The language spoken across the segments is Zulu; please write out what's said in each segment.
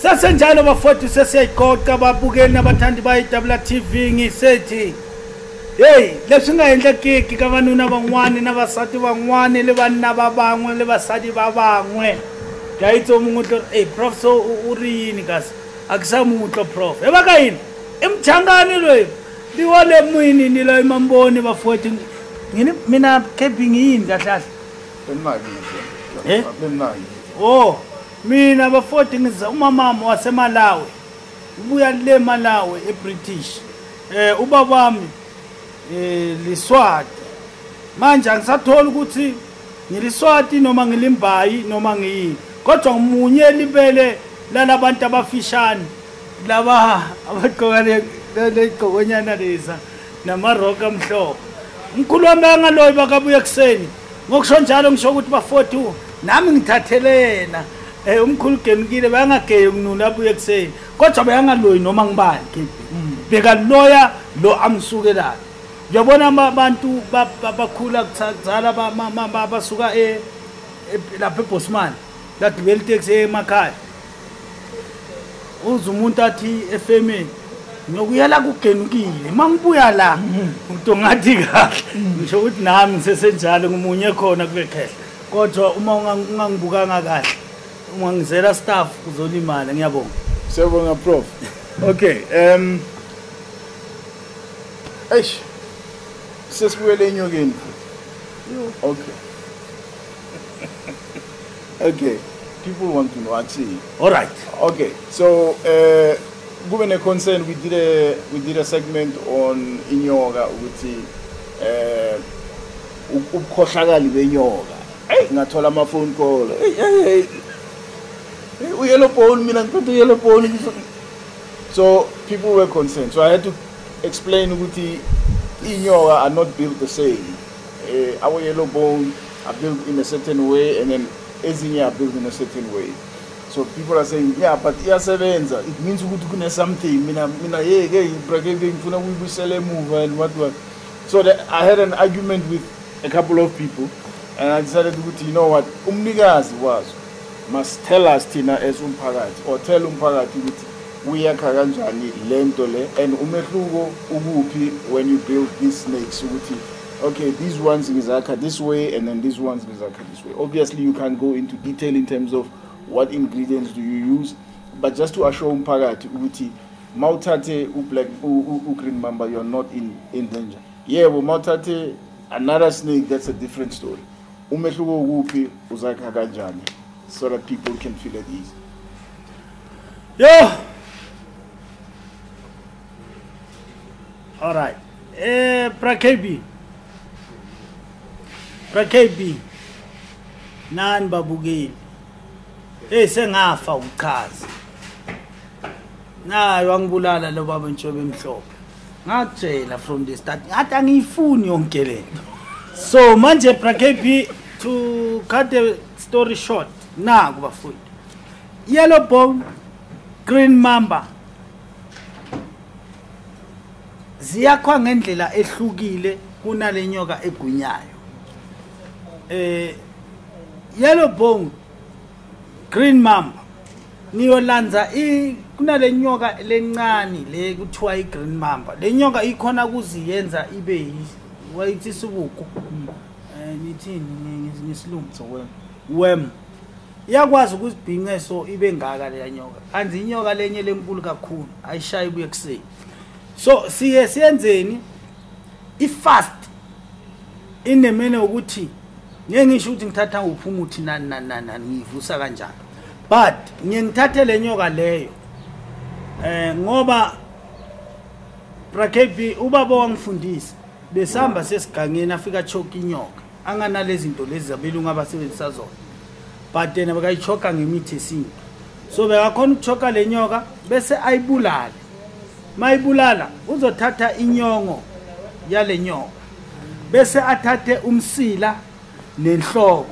Sasenjalo bafowethu, sesiyayiqoqa babukeli nabathandi bayi-W TV. Ngisethi hey, leswi nga endlekiki ka vanuna van'wani na vasati van'wani le vanna va van'we le vasati va van'we. Ke a itse o mongwe o tlo re, "Ey prof, so u ri yini kasi?" A ke sa mo utlwa prof. E ba ka yini? I mchangani loyi ndi wa le mwini ni loyi mamboni bafowethu. Ngini mina KB ngiyini kahle kahle? Eh? Oh, mina bafowethu ngiza umamama waseMalawi. Ubuya le Malawi eBritish. Ubaba wami liSwati. Manje angisatholi ukuthi ngiliswati noma ngilimbayi noma ngiyini. Kodwa ngimunye libele lalabantu abafishane laba abagqoka le legqokonyana leza namaroka amhlophe. Umkhulu wami angaloyi bakabuya ekuseni. Ngokusho njalo ngisho ukuthi bafowethu nami ngithathele yena. Umkhulu gemkile bayangageye kununa abuye ekuseni. Kodwa bayangaloyi noma ngibani KB. Bekaloya lo amsukelayo. Uyabona abantu bakhula kudzala basuka lapha eBosman lagibela iteksi emakhaya. Uze umuntu athi efemini ngiyokuyela kugenukile mangibuya la umuntu ngathi kahle ngisho ukuthi nami ngisesenjalo ngumunye khona kule khehla, kodwa uma ungangibukanga kahle ungangizela staff uzolimala. Ngiyabonga. Siyabonga prof. Okay, eish, sesibuyele enyokeni futhi. Okay. Okay, people want to know actually. All right. Okay, so kube ne concern, we did a segment on inyoka ukuthi ubukhohlakali benyoka. Hey, ngathola ama phone call. Hey hey hey. Uyellow bone, mina ngiphethe uyellow bone. So people were concerned. So I had to explain ukuthi inyoka are not built the same. Our yellow bone are built in a certain way and then ezinye are built in a certain way. So people are saying, yeah, but iyasebenza. It means ukuthi kune something. Mina mina hey hey bracket ngifuna ukuyibuyisela emuva and what what. So that I had an argument with a couple of people and I decided ukuthi, you know what, umnikazi wazo must tell us thina as umphakathi or tell umphakathi ukuthi uyakha kanjani lento le and umehluko ukuphi when you build these snakes, ukuthi okay, these ones ngizakha this way and then these ones ngizakha this way. Obviously you can go into detail in terms of what ingredients do you use, but just to assure umphakathi ukuthi mawuthathe u-black u-green mamba, you're not in danger. Yebo, mawuthathe another snake, that's a different story. Umehluko ukuphi, uzakha kanjani, so that people can feel at ease. Yo. All right. Bra KB. Bra KB. Nani babukeli. Hey, sengafa uchaza. Nayo wangibulala lo baba Ntshebe emhlophe. Ngakutshela from the start. Ngathi angiyifuni yonke lento. So manje Bra KB, to cut the story short, naku bafowethu. Yellow bone, green mamba ziyakhwa ngendlela ehlukile kunale nyoka egwinyayo. Yellow bone, green mamba niyolanza i kunale nyoka lencane le kuthiwa i-green mamba. Le nyoka ikhona kuziyenza ibe wayithi isibuku, nithini ngesilungu? So well. Worm. Iyakwazi ukuzibhinca so ibe ngaka leya nyoka, kanti inyoka lenye lenkulu kakhulu ayishayi ibuye kuseni. So siye siyenzeni i-fast inemene ukuthi ngeke ngisho ukuthi ngithatha uphi umuthi nani nani nani nani ngiyivusa kanjani, but ngiye ngithathe le nyoka leyo ngoba Bra KB, ubaba wangifundisa besihamba sesigangeni afika choke inyoka anganalezi zinto lezi zabelungu abasebenzisa zona, but yena bekayichoka ngemithi yesintu. So bekakhona ukuchoka le nyoka bese ayibulale. Mayibulala uzothatha inyongo yale nyoka bese athathe umsila nenhloko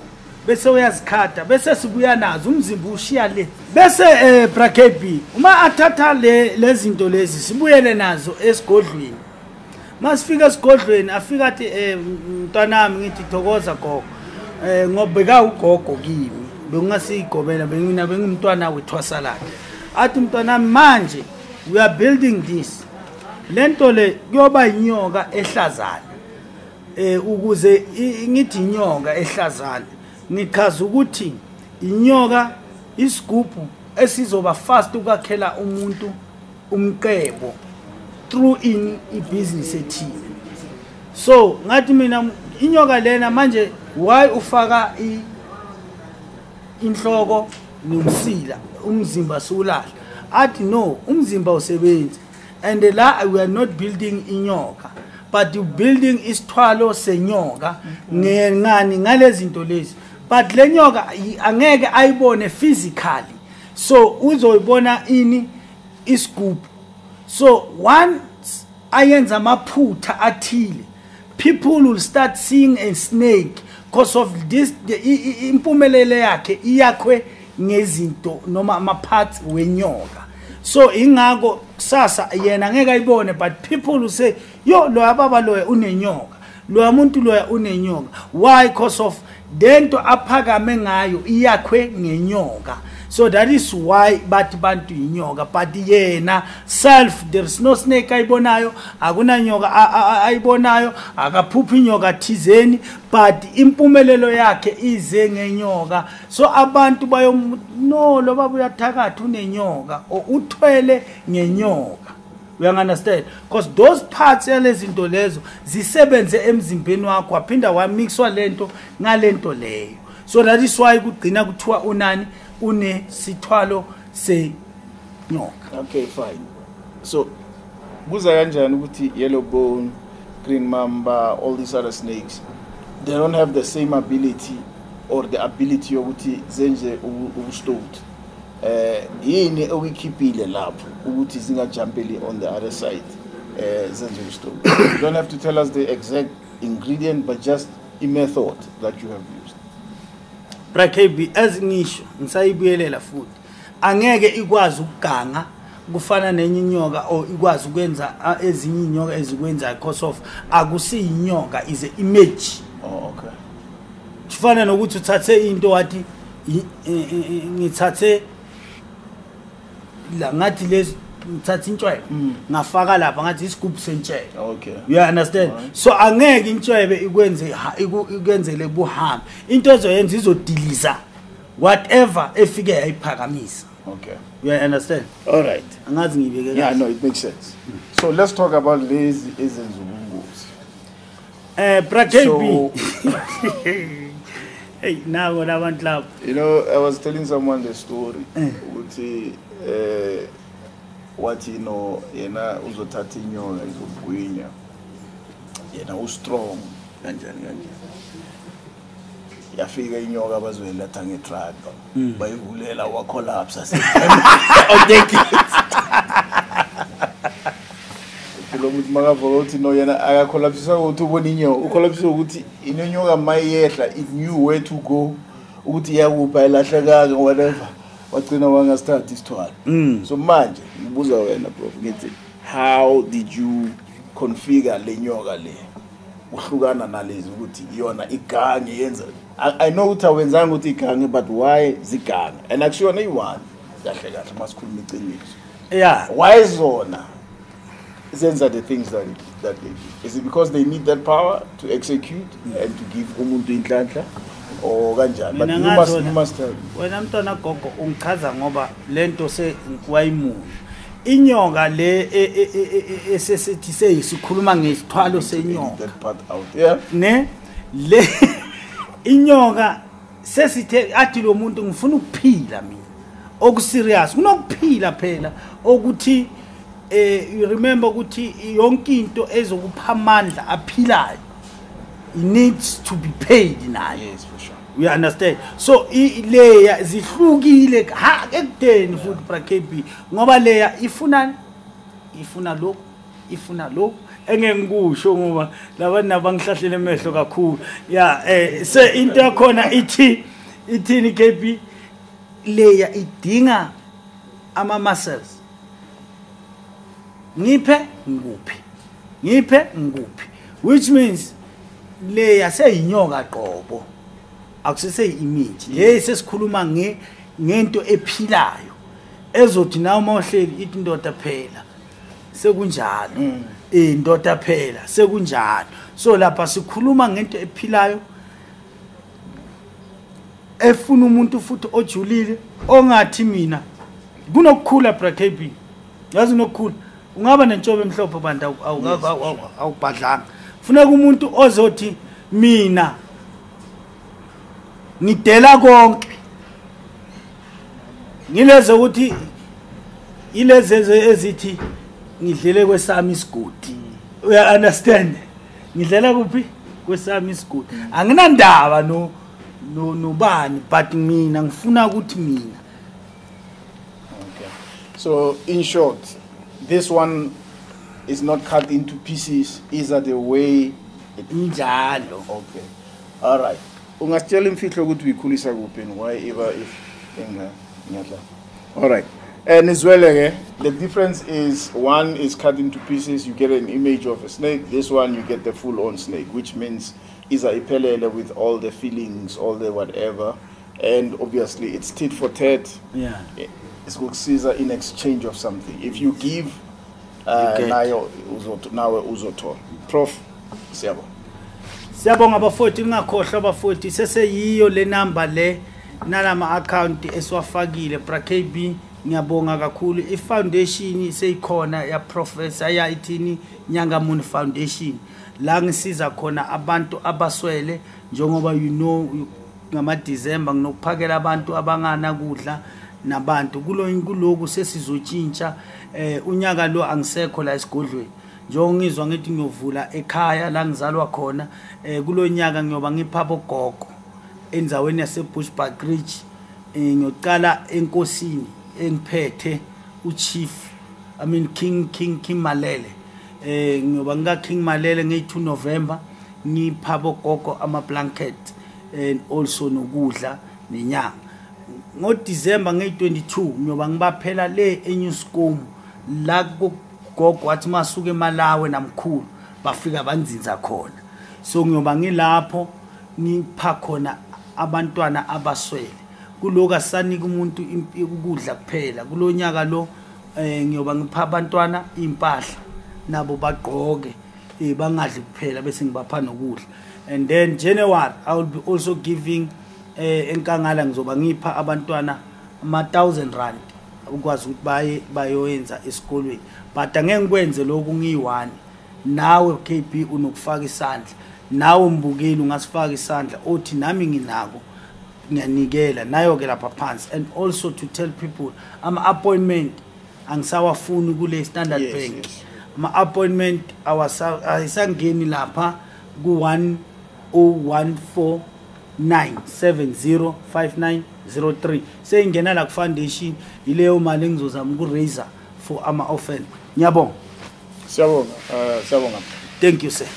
bese uyazikhata bese sibuya nazo, umzimba ushiya le. Bese Bra KB, uma athatha le lezinto lezi sibuyele nazo esigodlweni. Masifika esigodlweni afika athi, mntwanami." Ngithi, "Thokoza gogo." Ngoba beka ugogo kimi, bekungasiyigobela, bengina bengumntwana wethwasa lakhe. Athi mntwana manje we are building this. Lento le kuyoba inyoka ehlazana. Ukuze ngithi inyoka ehlazana ngichaza ukuthi inyoka isigubhu esizoba fast ukwakhela umuntu umqebo through in ibusiness ethile. So ngathi mina inyoka lena manje why ufaka inhloko nomsila umzimba sulahla? Athi no, umzimba usebenzi, and la we are not building inyoka, but you building isithwalo senyoka ngani ngalezinto lezi. But le nyoka angeke ayibone physically, so uzoyibona ini isigubhu. So once ayenza amaphutha athile, people will start seeing a snake because of this. Impumelelo yakhe iyakhwe ngezinto noma ama-parts wenyoka. So ingako kusasa yena ngeke ayibone, but people will say yo loya baba loya unenyoka, loya muntu loya unenyoka. Why? Because of lento aphakame ngayo iyakhwe ngenyoka. So that is why bathi bantu inyoka, but yena self there is no snake ayibonayo, akunanyoka ayibonayo, akaphuphi inyoka thizeni, but impumelelo yakhe ize ngenyoka. So abantu bayo no lo baba uyathakatha unenyoka or uthwele ngenyoka. You understand? Because those parts yalezinto lezo zisebenze emzimbeni wakho, waphinda wamixwa lento ngalento leyo. So that is why kugcina kuthiwa unani unesithwalo senyoka. Okay, fine. So kuza kanjani ukuthi yellow bone, green mamba, all these other snakes, they don't have the same ability or the ability yokuthi zenze ubustout? Yini okuyikhiphile lapho ukuthi zingajumpeli on the other side, zenze ubustout? You don't have to tell us the exact ingredient, but just a method that you have used. Bra KB, as ngisho ngisayibuyelela futhi, angeke ikwazi ukuganga kufana nenye inyoka or ikwazi ukwenza ezinye inyoka ezikwenzayo, because of akusiyinyoka, is a image. Oh, okay. Kufana nokuthi uthathe into wathi ngithathe la ngathi lezi ngithatha intshwebe ngafaka lapha ngathi isigubhu sentshebe. Okay. You understand? Right. So angeke intshwebe ikwenze ikwenzele buhambe. Into ezoyenza izodiliza whatever efike yayiphakamisa. Okay. You understand? All right. Angazi ngibeke kahle. Yeah, no, it makes sense. So let's talk about lezi ezenza ubungozi. Bra KB. Hey, now labantu labo. You know, I was telling someone the story ukuthi wathi no yena uzothatha inyoka izogwinya, yena ustrong kanjani kanjani. Yafika inyoka bazoyiletha ngetruck, bayivulela wacollapse. Oh, thank you. Lo muntu makavela uthi no yena akacollapsisa ukuthi ubona inyoka, ucollapsisa ukuthi inyoka mayehla, it knew where to go, ukuthi iyakupha ilahlekanga whatever. Wagcina wangasithatha isithwalo. So manje ngibuza wena bro, ngithi how did you configure le nyoka le uhlukana nalezi ukuthi iyona igange yenza? I know ukuthi awenzanga ukuthi igange, but why zigange? And actually iyi-one kahle kahle masikhuluma iqiniso. Yeah. Why zona zenza the things that they do? Is it because they need that power to execute and to give umuntu inhlanhla or kanjani? But you must tell me. Wena mntwana gogo ungichaza ngoba lento se wayimuni. Inyoka le esesithi seyisikhuluma ngesithwalo senyoka. That part out. Yeah. Ne le inyoka sesithe athi lo muntu ngifuna ukuphila mina. Okuserious kunokuphila phela ukuthi you remember ukuthi yonke into ezokupha amandla aphilayo, it needs to be paid nayo. Yes, for sure. You understand? So leya zihlukile ha ekudeni futhi Bra KB, ngoba leya ifuna lokhu, ifuna lokhu engeke ngikusho ngoba labantu nabangihlahlele emehlo kakhulu. Yeah, se into yakhona ithi ithini KB, leya idinga ama muscles. Ngiphe ngikuphi, ngiphe ngikuphi, which means leya seyinyoka qobo, akusese image le sesikhuluma ngento ephilayo. Ezothi nawe uma uhleli ithi indoda phela sekunjalo, indoda phela sekunjalo. So lapha sikhuluma ngento ephilayo efuna umuntu futhi ojulile ongathi mina kunokukhula bra KB. Yazi nokukhula ungaba nentshobe emhlophe bantu awubhadlanga. Funeka umuntu ozothi mina ngidela konke, ngileze ukuthi ileze ezithi ngidlele kwesami isigodi. Uya understand? Ngidlela kuphi? Kwesami isigodi. Anginandaba no nobani, but mina ngifuna ukuthi mina. Okay. So in short, this one is not cut into pieces. Is that the way it injalo? Okay. All right. Ungasitshela imfihlo ukuthi uyikhulisa kuphi and why ever if ngiyadla. All right. And as well, the difference is one is cut into pieces, you get an image of a snake. This one, you get the full-on snake, which means iza iphelele with all the feelings, all the whatever. And obviously, it's tit for tat. Yeah. It's kukusiza in exchange of something. If you give, nayo uzothola. Prof, siyabonga. Siyabonga bafowethu, ningakhohlwa bafowethu, seseyiyo le number le nalama account esiwafakile bra KB. Ngiyabonga kakhulu. I-foundation seyikhona ya Professor ya ithini Nyangamuni Foundation, la ngisiza khona abantu abaswele, njengoba you know ngama December nginokuphakela abantu abangana kudla nabantu kuloku sesizotshintsha. Unyaka lo angisekho la esigodlweni, njengoba ngizwa ngithi ngiyovula ekhaya la ngizalwa khona. Kulonyaka ngiyoba ngipha bogogo endaweni yase Bushbuckridge. Ngiyoqala enkosini engiphethe uChief, I mean King Malele. Ngiyoba ngika King Malele nge-2 November, ngipha bogogo ama blanket and also nokudla nenyanga. Ngo December nge-22 ngiyoba ngibaphela le eNewscom la gogo wathi masuke eMalawi namkhulu bafika banzinza khona. So ngiyoba ngilapho ngipha khona abantwana abaswele. Kuloku asanika umuntu ukudla kuphela. Kulonyaka lo ngiyoba ngipha abantwana impahla nabo bagqoke, bangadli kuphela bese ngibapha nokudla. And then January I will be also giving enkangala ngizoba ngipha abantwana ama 1000 rand ukwazi ukuthi baye bayoyenza esikolweni. But angeke ngikwenze lokhu ngiyi-one. Nawe KB unokufaka isandla, nawe mbukeli ungasifaka isandla othi nami nginako ngiyanikela nayo ke lapha phansi. And also to tell people ama appointment angisawafuni kule Standard Bank. Yes. Ama appointment ayisangeni lapha ku 10149705903. Seyingena la ku foundation, ileyo mali engizozama ku raise for ama orphan. Ngiyabonga. Siyabonga. Siyabonga. Thank you sir.